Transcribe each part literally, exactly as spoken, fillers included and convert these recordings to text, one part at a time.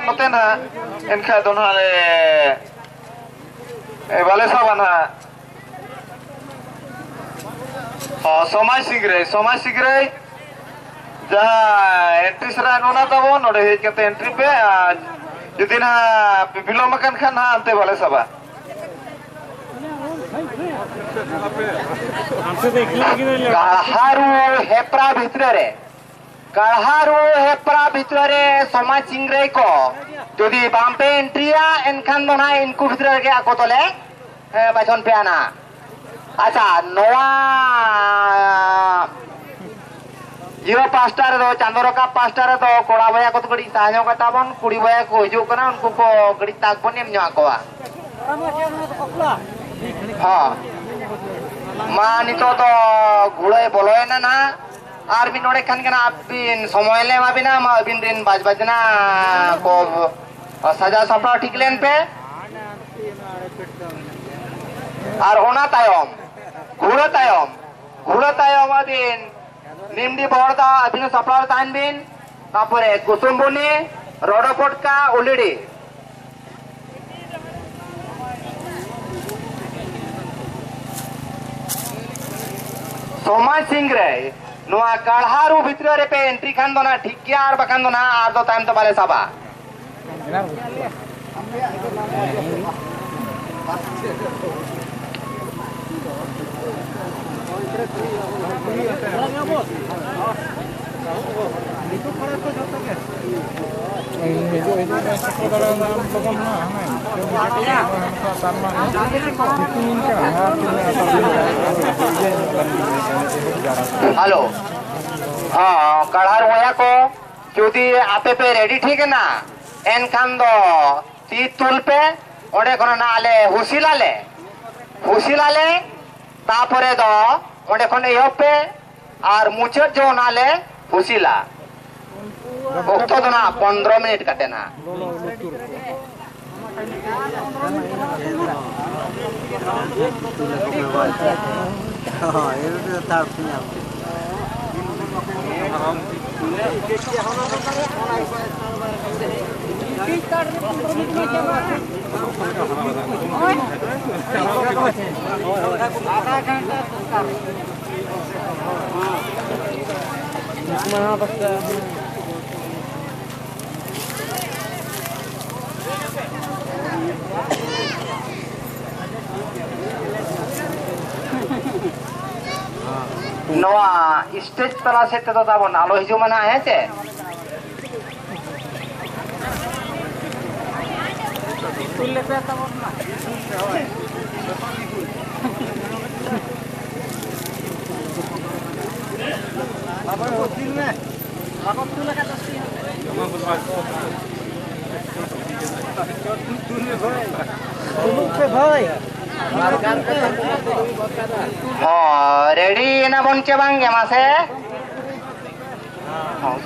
ᱱᱚᱛᱮ ᱱᱟᱦᱟᱜ, ᱮᱱᱠᱷᱟᱱ ᱫᱚ ᱱᱟᱦᱟᱜ ᱞᱮ, ᱮ, ᱵᱟᱞᱮ ᱥᱟᱵᱟ ᱱᱟᱦᱟᱜ᱾ ᱚ, ᱥᱚᱢᱟᱡᱽ ᱥᱤᱝᱨᱟᱹᱭ, ᱥᱚᱢᱟᱡᱽ ᱥᱤᱝᱨᱟᱹᱭ, ᱡᱟᱦᱟᱸ entry ᱥᱮᱫ ᱨᱮ ᱚᱱᱟ ᱛᱟᱵᱚᱱ, ᱱᱚᱰᱮ ᱦᱮᱡ ᱠᱟᱛᱮ entry ᱯᱮ, ᱟᱨ ᱡᱩᱫᱤ ᱱᱟᱦᱟᱜ ᱯᱮ ᱵᱤᱞᱚᱢ ᱟᱠᱟᱱ ᱠᱷᱟᱱ ᱱᱟᱦᱟᱜ ᱦᱟᱱᱛᱮ ᱵᱟᱞᱮ ᱥᱟᱵᱟ᱾ ᱠᱟᱲᱦᱟᱨᱩ ᱦᱮᱯᱨᱟᱣ ᱵᱷᱤᱛᱨᱤ ᱨᱮ, ᱠᱟᱲᱦᱟᱨᱩ ᱦᱮᱯᱨᱟᱣ ᱵᱷᱤᱛᱨᱤ ᱨᱮ ᱥᱚᱢᱟᱡᱽ ᱥᱤᱝᱨᱟᱹᱭ ᱠᱚ ᱡᱩᱫᱤ ᱵᱟᱝ ᱯᱮ entryᱭᱟ, ᱮᱱᱠᱷᱟᱱ ᱫᱚ ᱱᱟᱦᱟᱜ ᱤᱱᱠᱩ ᱵᱷᱤᱛᱨᱤ ᱨᱮᱜᱮ ᱟᱠᱚ ᱫᱚᱞᱮ, ᱮ, ᱵᱟᱪᱷᱚᱱ ᱯᱮᱭᱟ ᱱᱟᱦᱟᱜ᱾ ᱟᱪᱪᱷᱟ, ᱱᱚᱣᱟ ᱤᱭᱟᱹ ᱯᱟᱥᱴᱟ ᱨᱮᱫᱚ, ᱪᱟᱸᱫᱚ ᱨᱟᱠᱟᱵ ᱯᱟᱥᱴᱟ ᱨᱮᱫᱚ ᱠᱚᱲᱟ ᱵᱚᱭᱦᱟ ᱠᱚᱫᱚ ᱠᱟᱹᱴᱤᱡ ᱥᱟᱦᱟ ᱧᱚᱜ ᱠᱟᱛᱟ ᱵᱚᱱ, ᱠᱩᱲᱤ ᱵᱚᱭᱦᱟ ᱠᱚ ᱦᱤᱡᱩᱜ ᱠᱟᱱᱟ, ᱩᱱᱠᱩ ᱠᱚ ᱠᱟᱹᱴᱤᱡ ᱛᱟᱠ ᱵᱚᱱ ᱮᱢ ᱧᱚᱜ ᱟᱠᱚᱣᱟ᱾ ᱦᱚᱸ᱾ ᱢᱟ, ᱱᱤᱛᱚᱜ ᱫᱚ ᱜᱷᱩᱲᱟᱹᱭ ᱵᱚᱞᱚᱭᱮᱱᱟ ᱱᱟᱦᱟᱜ᱾ ᱟᱨ ᱢᱤᱫ ᱱᱚᱰᱮ ᱠᱷᱟᱱ ᱜᱮ ᱱᱟᱦᱟᱜ ᱟᱹᱵᱤᱱ ᱥᱚᱢᱚᱭ ᱞᱮ ᱮᱢᱟ ᱵᱤᱱᱟ᱾ ᱢᱟ, ᱟᱹᱵᱤᱱ ᱨᱮᱱ ᱵᱟᱡᱽ ᱵᱟᱡᱽᱱᱟ ᱠᱚ ᱥᱟᱡᱟᱣ ᱥᱟᱯᱲᱟᱣ ᱴᱷᱤᱠ ᱞᱮᱱ ᱯᱮ᱾ ᱟᱨ ᱚᱱᱟ ᱛᱟᱭᱚᱢ, ᱜᱷᱩᱲᱟᱹ ᱛᱟᱭᱚᱢ, ᱜᱷᱩᱲᱟᱹ ᱛᱟᱭᱚᱢ ᱟᱹᱵᱤᱱ ᱱᱤᱢᱰᱤ ᱵᱚᱦᱚᱲᱫᱟ ᱟᱹᱵᱤᱱ ᱦᱚᱸ ᱥᱟᱯᱲᱟᱣ ᱨᱮ ᱛᱟᱦᱮᱱ ᱵᱤᱱ᱾ ᱛᱟᱯᱚᱨᱮ ᱠᱩᱥᱩᱢᱵᱚᱱᱤ, ᱨᱚᱰᱚᱯᱚᱴᱠᱟ, ᱩᱞᱤᱰᱤ᱾ ᱥᱚᱢᱟᱡᱽ ᱥᱤᱝᱨᱟᱹᱭ, ᱱᱚᱣᱟ ᱠᱟᱲᱦᱟᱨᱩ ᱵᱷᱤᱛᱨᱤ ᱨᱮᱯᱮ entry ᱠᱷᱟᱱ ᱫᱚ ᱱᱟᱦᱟᱜ ᱴᱷᱤᱠ ᱜᱮᱭᱟ, ᱟᱨ ᱵᱟᱠᱷᱟᱱ ᱫᱚ ᱱᱟᱦᱟᱜ ᱟᱨ ᱫᱚ ᱛᱟᱭᱚᱢ ᱛᱮ ᱵᱟᱞᱮ ᱥᱟᱵᱟ᱾ ᱦᱤᱡᱩᱜ, ᱦᱤᱡᱩᱜ ᱢᱮ, ᱥᱮᱴᱮᱨ ᱫᱟᱲᱮᱭᱟᱫᱟ ᱟᱢ ᱞᱚᱜᱚᱱ ᱦᱟᱸᱜ, ᱦᱟᱱᱮ ᱛᱟᱨ ᱢᱟ ᱵᱩᱠᱤᱝ ᱠᱟᱱᱟ, ᱟᱨ ᱛᱤᱱᱟᱹᱜ ᱦᱟᱛᱟᱣ ᱦᱩᱭᱩᱜᱼᱟ? ᱦᱮᱞᱳ, ᱦᱚᱸ, ᱠᱟᱲᱦᱟᱨ ᱵᱚᱭᱦᱟ ᱠᱚ, ᱡᱩᱫᱤ ᱟᱯᱮ ᱯᱮ ready ᱴᱷᱤᱠ ᱮᱱᱟ, ᱮᱱᱠᱷᱟᱱ ᱫᱚ ᱛᱤ ᱛᱩᱞ ᱯᱮ, ᱚᱸᱰᱮ ᱠᱷᱚᱱ ᱱᱟᱜ ᱞᱮ ᱦᱩᱥᱤᱞ ᱟᱞᱮ, ᱦᱩᱥᱤᱞ ᱟᱞᱮ, ᱛᱟᱯᱚᱨᱮ ᱫᱚ ᱚᱸᱰᱮ ᱠᱷᱚᱱ ᱮᱦᱚᱵ ᱯᱮ ᱟᱨ ᱢᱩᱪᱟᱹᱫ ᱡᱚᱦᱚᱜ ᱱᱟᱜ ᱞᱮ ᱦᱩᱥᱤᱞᱟ᱾ ᱚᱠᱛᱚ ᱫᱚ ᱱᱟᱜ ᱯᱚᱱᱫᱽᱨᱚ ᱢᱤᱱᱤᱴ ᱠᱟᱛᱮ ᱱᱟᱜ᱾ ᱟᱫᱷᱟ ᱜᱷᱚᱱᱴᱟ ᱫᱚᱨᱠᱟᱨ᱾ ᱱᱚᱣᱟ ᱥᱴᱮᱡᱽ ᱛᱟᱞᱟ ᱥᱮᱫ ᱛᱮᱫᱚ ᱛᱟᱵᱚᱱ ᱟᱞᱚ ᱦᱤᱡᱩᱜ ᱢᱟ ᱱᱟᱦᱟᱜ, ᱦᱮᱸ ᱪᱮ? ᱦᱚᱸ, ᱨᱮᱰᱤ ᱮᱱᱟ ᱵᱚᱱ ᱪᱮ ᱵᱟᱝ ᱜᱮ ᱢᱟᱥᱮ? ᱦᱚᱸ᱾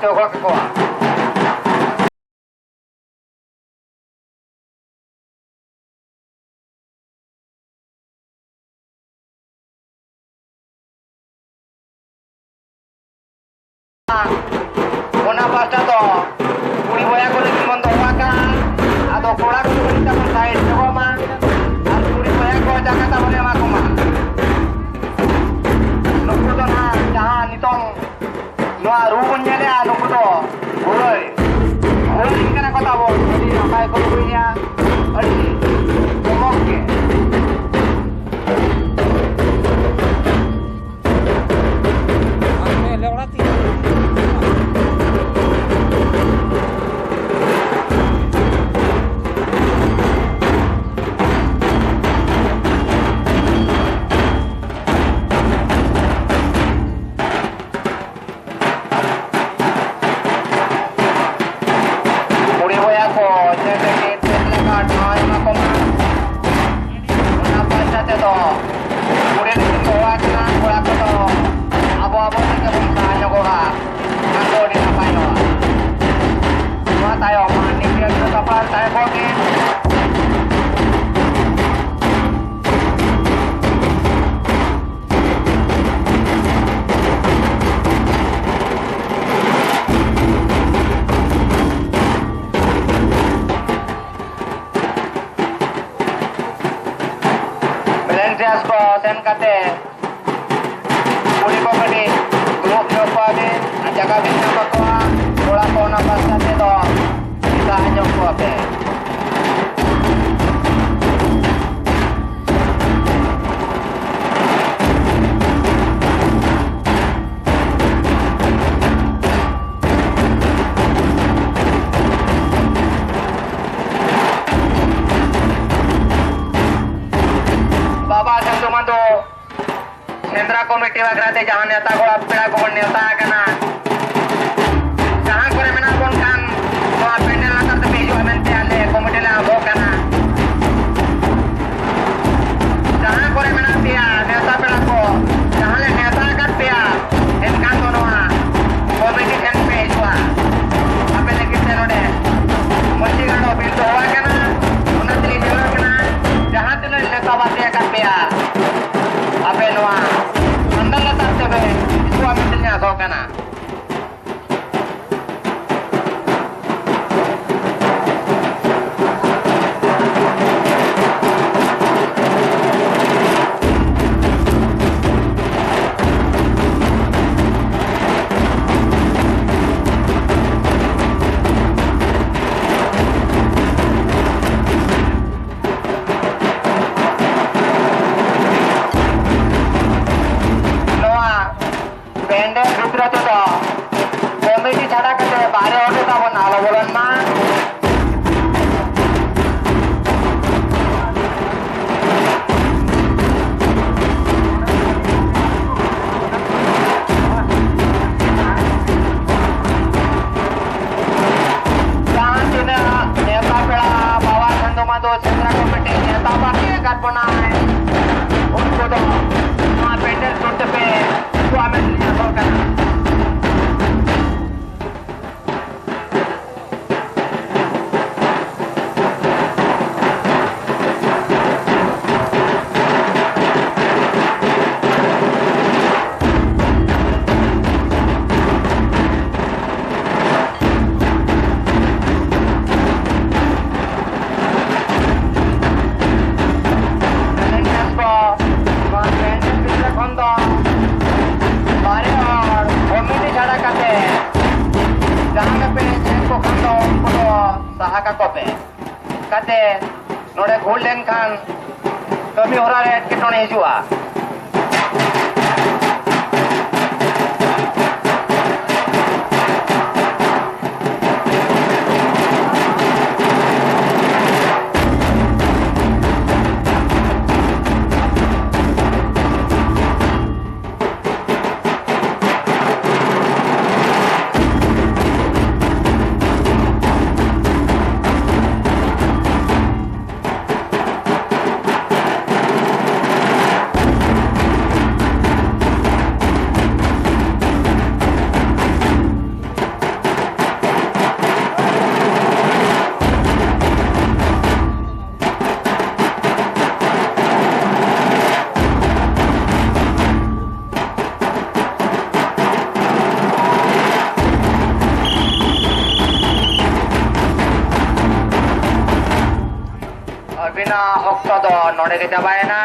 ᱪᱚᱜᱚᱲ ᱠᱟᱠᱚᱣᱟ᱾ ᱚᱱᱟ ᱯᱟᱥᱴᱟ ᱫᱚ ᱠᱩᱲᱤ ᱵᱚᱭᱦᱟ ᱠᱚ ᱞᱟᱹᱜᱤᱫ ᱵᱚᱱ ᱫᱚᱦᱚ ᱟᱠᱟᱫᱼᱟ᱾ ᱟᱫᱚ ᱠᱚᱲᱟ ᱠᱚ ᱞᱟᱹᱜᱤᱫ ᱛᱟᱵᱚᱱ ᱥᱟᱭᱤᱰ ᱧᱚᱜᱚᱜ ᱢᱟ ᱟᱨ ᱠᱩᱲᱤ ᱵᱚᱭᱦᱟ ᱠᱚ ᱡᱟᱭᱜᱟ ᱛᱟᱵᱚᱱ ᱮᱢᱟ ᱠᱚᱢᱟ᱾ ᱱᱩᱠᱩ ᱫᱚ ᱱᱟᱦᱟᱜ ᱡᱟᱦᱟᱸ ᱱᱤᱛᱚᱝ ᱱᱚᱣᱟ ᱨᱩ ᱵᱚᱱ ᱧᱮᱞᱮᱜᱼᱟ, ᱱᱩᱠᱩ ᱫᱚ ᱜᱩᱨᱟᱹᱭ᱾ ᱜᱩᱨᱟᱹᱭ ᱠᱟᱱᱟ ᱠᱚ ᱛᱟᱵᱚᱱ᱾ ᱟᱹᱰᱤ ᱱᱟᱯᱟᱭ ᱠᱚ ᱨᱩᱭᱟ, ᱟᱹᱰᱤ ᱡᱚᱢᱚᱠ ᱜᱮ᱾ ᱠᱩᱲᱤ ᱵᱚᱭᱦᱟ ᱠᱚ ᱡᱮᱛᱮ ᱜᱮ ᱪᱮᱫ ᱞᱮᱠᱟ ᱴᱷᱟᱶ ᱮᱢᱟ ᱠᱚᱢᱟ, ᱚᱱᱟ ᱯᱟᱦᱴᱟ ᱛᱮᱫᱚ ᱠᱩᱲᱤ ᱞᱟᱹᱜᱤᱫ ᱫᱚᱦᱚ ᱟᱠᱟᱱᱟ, ᱠᱚᱲᱟ ᱠᱚᱫᱚ ᱟᱵᱚ ᱟᱵᱚ ᱛᱮᱜᱮ ᱵᱚᱱ ᱥᱟᱦᱟ ᱧᱚᱜᱚᱜᱼᱟ, ᱠᱷᱟᱱ ᱫᱚ ᱟᱹᱰᱤ ᱱᱟᱯᱟᱭᱚᱜᱼᱟ᱾ ᱱᱚᱣᱟ ᱛᱟᱭᱚᱢ ᱢᱟᱱᱱᱤ ᱠᱨᱮᱥ ᱫᱚ ᱥᱟᱯᱲᱟᱣ ᱛᱟᱦᱮᱸ ᱠᱚᱜ ᱜᱮ᱾ ᱵᱷᱚᱞᱮᱱᱴᱤᱭᱟᱨᱥ ᱠᱚ ᱥᱮᱱ ᱠᱟᱛᱮ ᱠᱩᱲᱤ ᱠᱚ ᱠᱟᱹᱴᱤᱡ ᱫᱩᱲᱩᱵ ᱧᱚᱜ ᱠᱚᱣᱟ ᱵᱤᱱ ᱟᱨ ᱡᱟᱭᱜᱟ ᱵᱤᱱ ᱧᱟᱢ ᱟᱠᱚᱣᱟ᱾ ᱠᱚᱲᱟ ᱠᱚ ᱚᱱᱟ ᱯᱟᱥᱴᱟ ᱛᱮᱫᱚ ᱥᱟᱦᱟ ᱧᱚᱜ ᱠᱚᱣᱟ ᱯᱮ᱾ ᱵᱟᱵᱟ ᱪᱟᱸᱫᱚ ᱢᱟᱸᱫᱚ ᱥᱮᱸᱫᱽᱨᱟ ᱠᱚᱢᱤᱴᱤ ᱵᱟᱠᱷᱨᱟ ᱛᱮ ᱡᱟᱦᱟᱸ ᱱᱮᱣᱛᱟ ᱠᱚᱲᱟ ᱯᱮᱲᱟ ᱠᱚᱵᱚᱱ ᱱᱮᱣᱛᱟ ᱟᱠᱟᱱᱟ, ᱡᱟᱦᱟᱸ ᱠᱚᱨᱮ ᱢᱮᱱᱟᱜ ᱵᱚᱱ ᱠᱷᱟᱱ ᱱᱚᱣᱟ ᱯᱮᱱᱰᱮᱞ ᱞᱟᱛᱟᱨ ᱛᱮᱯᱮ ᱦᱤᱡᱩᱜᱼᱟ ᱢᱮᱱᱛᱮ ᱟᱞᱮ ᱠᱚᱢᱤᱴᱤ ᱞᱮ ᱟᱦᱚᱵᱚᱜ ᱠᱟᱱᱟ᱾ ᱡᱟᱦᱟᱸ ᱠᱚᱨᱮ ᱢᱮᱱᱟᱜ ᱯᱮᱭᱟ ᱱᱮᱣᱛᱟ ᱯᱮᱲᱟ ᱠᱚ, ᱡᱟᱦᱟᱸ ᱞᱮ ᱱᱮᱣᱛᱟ ᱟᱠᱟᱫ ᱯᱮᱭᱟ, ᱮᱱᱠᱷᱟᱱ ᱫᱚ ᱱᱚᱣᱟ ᱠᱚᱢᱤᱴᱤ ᱴᱷᱮᱱ ᱯᱮ ᱦᱤᱡᱩᱜᱼᱟ᱾ ᱪᱷᱟᱰᱟ ᱠᱟᱛᱮ ᱵᱟᱦᱨᱮ ᱦᱚᱲ ᱫᱚ ᱛᱟᱵᱚᱱ ᱟᱞᱚ ᱵᱚᱞᱚᱱ ᱢᱟ᱾ ᱡᱟᱦᱟᱸ ᱛᱤᱱᱟᱹᱜ ᱱᱮᱣᱛᱟ ᱯᱮᱲᱟ, ᱵᱟᱵᱟ ᱪᱟᱸᱫᱳ ᱢᱟᱫᱳ ᱥᱮᱸᱫᱽᱨᱟ ᱠᱚᱢᱤᱴᱤ ᱱᱮᱣᱛᱟ ᱵᱟᱨᱛᱤ ᱟᱠᱟᱫ ᱵᱚᱱᱟᱭ, ᱩᱱᱠᱩ ᱫᱚ ᱱᱚᱣᱟ ᱯᱮᱱᱰᱮᱞ ᱥᱩᱨ ᱛᱮᱯᱮ ᱦᱤᱡᱩᱜᱼᱟ ᱢᱮᱱᱛᱮ ᱟᱥᱚᱜ ᱠᱟᱱᱟ᱾ ᱵᱷᱟᱞᱮᱱᱴᱟᱭᱤᱱᱥ ᱠᱚ, ᱱᱚᱣᱟ ᱵᱷᱟᱞᱮᱱᱴᱟᱭᱤᱱᱥ ᱵᱷᱤᱛᱨᱤ ᱠᱷᱚᱱ ᱫᱚ ᱵᱟᱨᱭᱟ ᱦᱚᱲ ᱠᱚᱢᱤᱴᱤ ᱪᱷᱟᱰᱟ ᱠᱟᱛᱮ ᱡᱟᱦᱟᱸ ᱜᱮᱯᱮ ᱧᱮᱞ ᱠᱚ ᱠᱷᱟᱱ ᱫᱚ ᱩᱱᱠᱩ ᱫᱚ ᱥᱟᱦᱟ ᱠᱟᱠᱚ ᱯᱮ᱾ ᱠᱟᱛᱮ ᱱᱚᱰᱮ ᱜᱷᱩᱞ ᱞᱮᱱᱠᱷᱟᱱ ᱠᱟᱹᱢᱤ ᱦᱚᱨᱟ ᱨᱮ ᱮᱴᱠᱮᱴᱚᱬᱮ ᱦᱤᱡᱩᱜᱼᱟ᱾ ᱟᱹᱵᱤᱱᱟᱜ ᱚᱠᱛᱚ ᱫᱚ ᱱᱚᱰᱮ ᱜᱮ ᱪᱟᱵᱟᱭᱮᱱᱟ᱾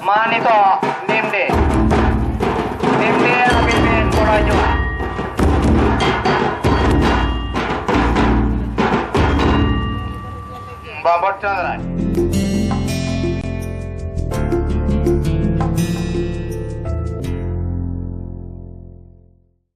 ᱢᱟ ᱱᱤᱛᱚᱜ ᱱᱤᱢᱰᱮ, ᱱᱤᱢᱰᱮ ᱟᱹᱵᱤᱱ ᱵᱤᱱ ᱵᱚᱞᱚ ᱦᱤᱡᱩᱜᱼᱟ᱾ ᱵᱟᱵᱚᱨ ᱪᱚᱸᱫᱽᱨᱟᱭ᱾